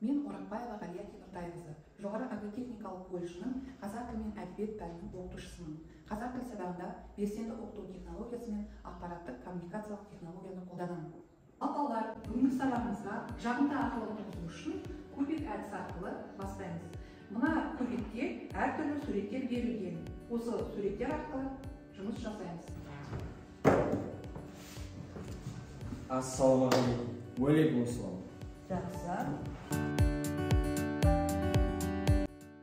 Мен Орақбаева Ғалия Теміртайқызы, жоғары агротехникалық колледжінің қазақ тілі мен әдебиет пәнінің оқытушысымын. Қазақ тілі сабағында белсенді оқыту технологиясы мен ақпараттық коммуникациялық технологияны қолданамын. Ал балалар, бүгінгі сабағымызға жағымды ақыл туғызу үшін кубик әдісі арқылы бастаймыз. Мына кубикте әртүрлі суреттер берілген. Осы суреттер арқылы жұмыс жасаймыз. Ассалаумағалейкум. Уалейкум ассалам. Жақсы.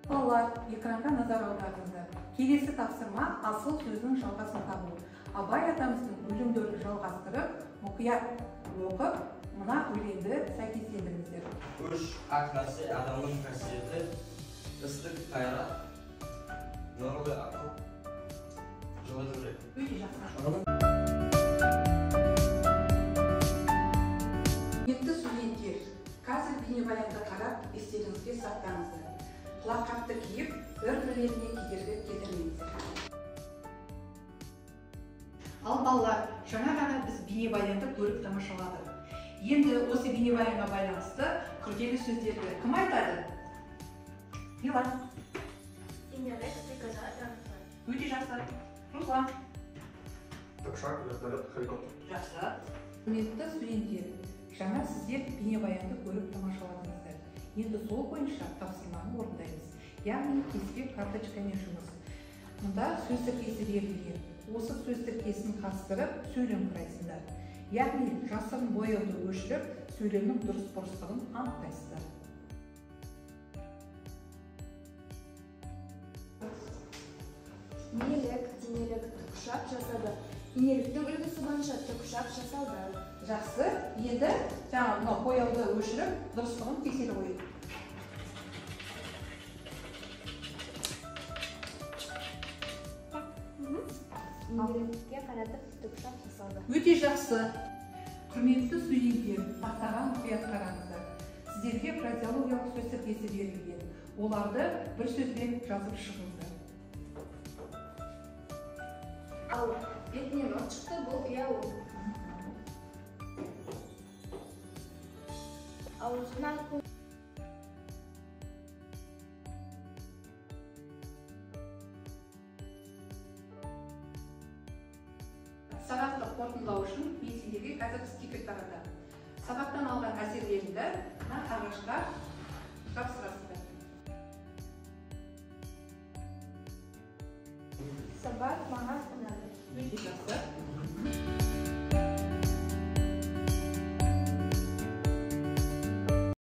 Балалар, экранға назар аударыңыздар. Келесі тапсырма асыл сөздің жалғасын табу. Абай атамыздың өлеңдерін жалғастырып, мұқият оқып, мына өлеңді сәйкестендіріңіздер. Үш ақ нәрсе адамның қасиеті: ыстық қайрат, нұрлы ақыл, жылы жүрек. Өте жақсы. Құрметті студенттер, қазір бейнебаянды қарап, естеріңізге сақтаңыздар. Құлаққапты киіп, бір-бірлеріне кедергі келтірмеңіздер. Ал балалар, жаңа ғана біз бейнебаянды көріп тамашаладық. Енді осы бейнебаянға байланысты күрделі сөздерді кім айтады? Милан. Инелік, стрекоза, трамплин. Өте жақсы. Руслан. Тікұшақ, вертолет, helikоптер. Жақсы. Құрметті студенттер, жаңа сіздер бейнебаянды көріп тамашаладыңыздар. Енді сол бойынша тапсырманы орындаймыз. Яғни кеспе карточкамен жұмыс. Мұнда сөз тіркесі берілген. Осы сөз тіркесін қатыстырып сөйлем құрайсыздар. Яғни жасырын бояуды өшіріп, сөйлемнің дұрыс бұрыстығын анықтайсыздар. Инелік, денелік тікұшақ жасады. Инеліктің үлгісі бойынша тікұшақ жасалды. Жақсы. Енді жаңа мынау бояуды өшіріп, дұрыстығын тексере қояйық. Инелікке қаратып тікұшақ жасалды. Өте жақсы. Құрметті студенттер, тақтаға мұқият қараңыздар. Сіздерге фразеологиялық сөз тіркесі берілген. Оларды бір сөзбен жазып шығыңыздар. Ал бетінен от шықты, бұл ұялу. Аузына Сабақты қорытындылау үшін мен сендерге қазір стикер таратамын. Сабақтан алған әсерлеріңді мына ағашқа жапсырасыздар. Сабақ маған